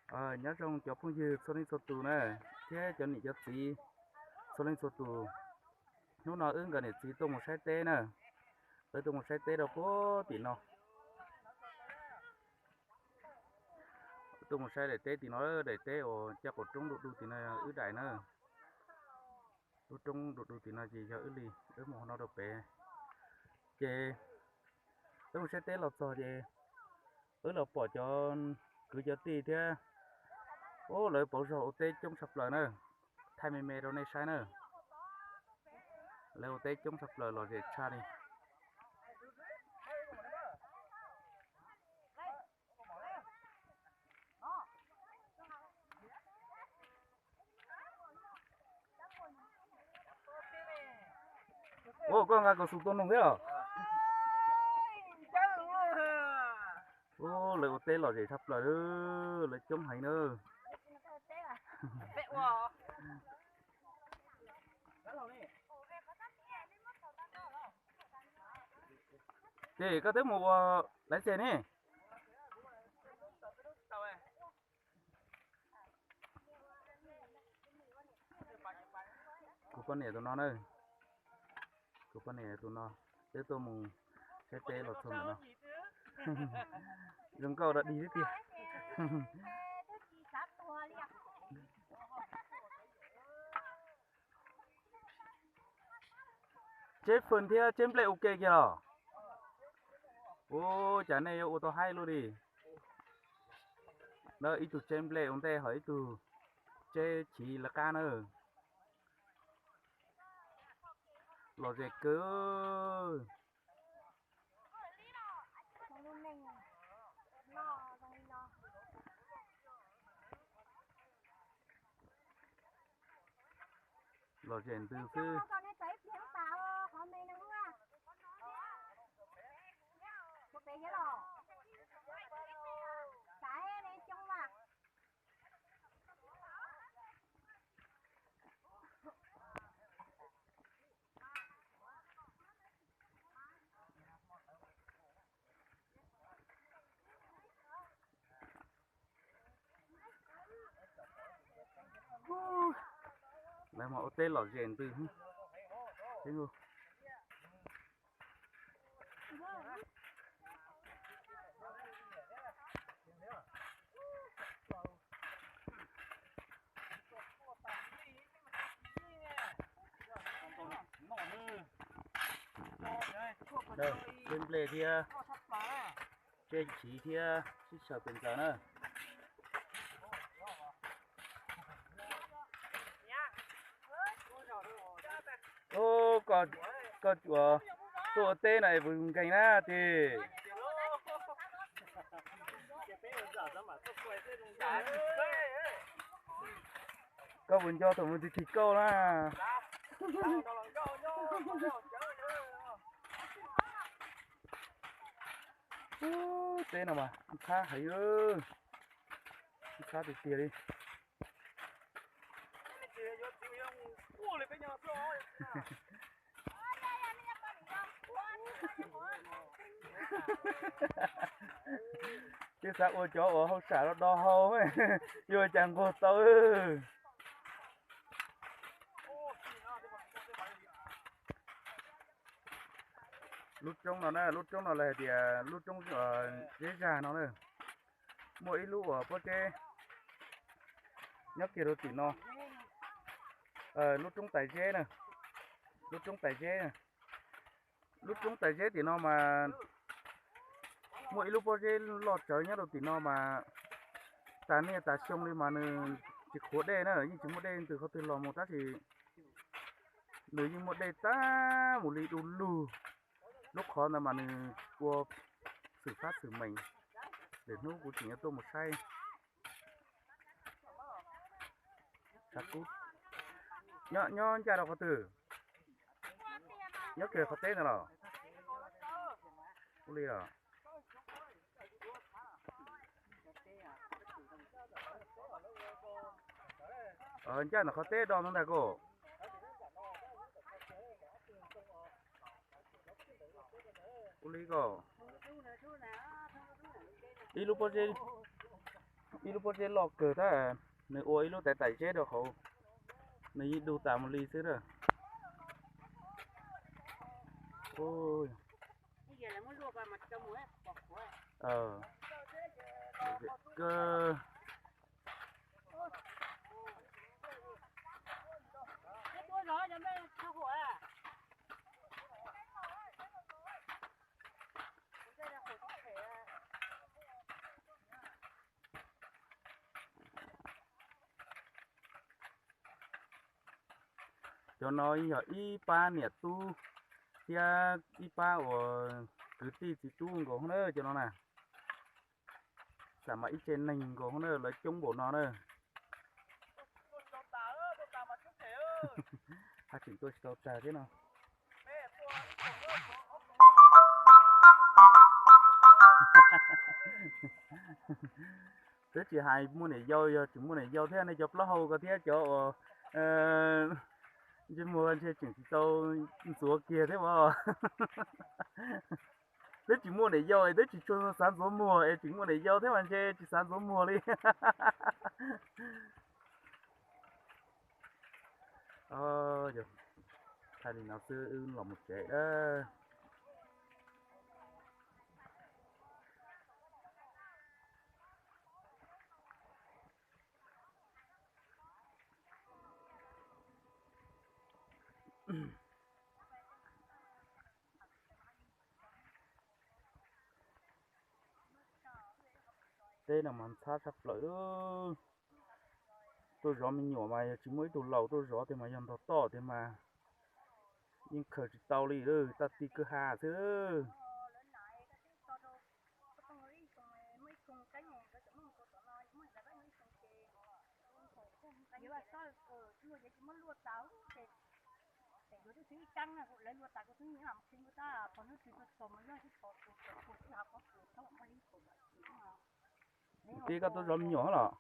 Nyob zoo cov phooj ywg txhua leej txhua tus na, thiab cov niam cov txiv txhua leej txhua tus. Hnub no wb nkawm niam txiv tuaj mus saib teb na, wb tuaj mus saib teb rau puag tim no. Tuaj mus saib daim teb tim no, daim teb uas caj qaum roob du du tim no wb daim na. Lub roob du du tim no ces yog wb li, wb mus hauv no rau pem. Ces wb mus saib teb los txog ces wb los pom cov kwv cov tij thiab, ub, lawv pauv zog ua teb coob tshaj plaws na. Thaij me me rau nej saib na. Lawv ua teb coob tshaj plaws lom zem tshaj li. Ua koj nqa kaus xus tua noog thiab os? Ub, lawv ua teb lom zem tshaj plaws, lawv coob heev na. Ces koj twb mus ua laiv xej ne? Kuv poj niam tus no na, kuv poj niam tus no twb tuaj mus saib teb los txog ntawm no. Zoo nkauj dog dig xwb tiag. Tseb fwm thiab tseb nplej ua ke kiag los? Ub, cas nej yuav ua tau haib luaj li. Ib tug tseb nplej ua ntej ho ib tug tseb chiv lawv qab na. Lom zem kawg. Lom zem ntws xwb. Lawv mas ua teb lom zem ntws. Tseb nplej thiab tseb chiv thiab sib txhawb pes ntxaws na. Ub, koj tuaj ua teb no es puas nkeeg na tis? Koj puas nco thaum mus tig tig kauj na? Ub, teb no mas ntxhab heev, ntxhab tiag tiag li. Twb xav ua cov uas hauj sam do do hau, yuav cas nquag tau. Lub roob no na, lub roob no lawv hais tias lub roob zeb zag no na. Muaj ib lub uas pob zeb nyob kiag rau tim no, lub roob tais zeb na, lub roob tais zeb. Lub roob tais zeb tim no mas muaj ib lub pob zeb loj tsawv nyob rau tim no mas tas niaj tas xyoo li mas nws tsis qhuav dej na, yeej tsis muaj dej ntws qhov twg los mus tab sis nws yeej muaj dej tag mus li du lug. Lub qhov ntawd mas nws ua xwm fab xwm meem, lwm hnub kuv tseem yuav tuaj mus saib. Nyob ncaj rau qhov twg? Nyob kiag qhov teb ntawd los? Ua li os. Ncaj ntawm qhov teb do no ntag koj. Ua li koj. Ib lub pob zeb Ib lub pob zeb loj kawg tab, nws ua ib lub tais tais zeb rau hauv, nws yeej dug tas mus li xwb a. Cov no yog ib pab niam tub thiab ib pab uas kwv tij txiv tub nkaus na cov no na. Xam mas ib tse neeg nkaus na, lawv coob npaum no na. Haj tseem tuaj tsis tau tag thiab no. Twb tsis hais muaj niam yau, yog tseem muaj niam yau thiab nej cov plaub hau ko thiab cov uas ntsej muag ntshe tseem tsis tau ntxuav kiag thiab as. Twb tsis muaj niam yau es twb tsis tshua xav ntxuav muag, es tseem muaj niam yau thiab mas ntshe tsis xav ntxuav muag li. Thaij li no xwb wb los mus tsev a. Teb no mas ntxhab tshaj plaws. Tuaj zov me nyuam mas yog tsis muaj ib tug laus tuaj zov tiag mas yog ntog toj tiag mas yeej khaws tsis tau li, tag ti kwj ha xwb. Tib koj tuaj zov me nyuam los?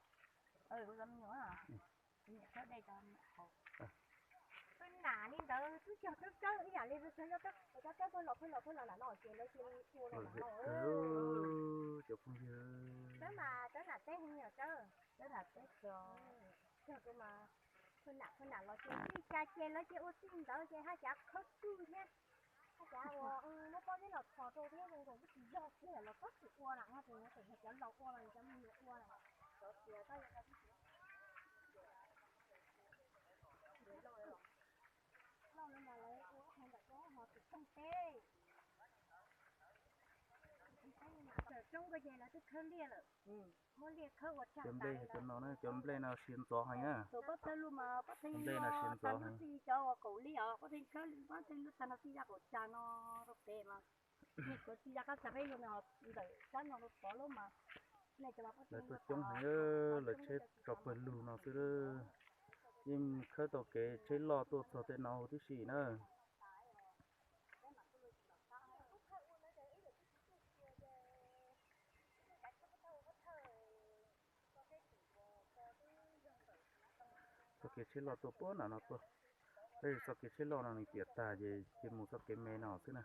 Cov phooj ywg, cov liaj cov no, cov nplej no siav ntxov heev na. Nplej no siav ntxov heev. Lawv tuaj coob heev, lawv tsheb tso pawg lug no xwb. Yeej khawb tau kev tsheb loj tuaj txog tej no huv tib si na. Txoj kev tsheb loj tuaj puag nram no tuaj, tab sis txoj kev tsheb loj no nws tiam tag ces cia mus txoj kev me no xwb na.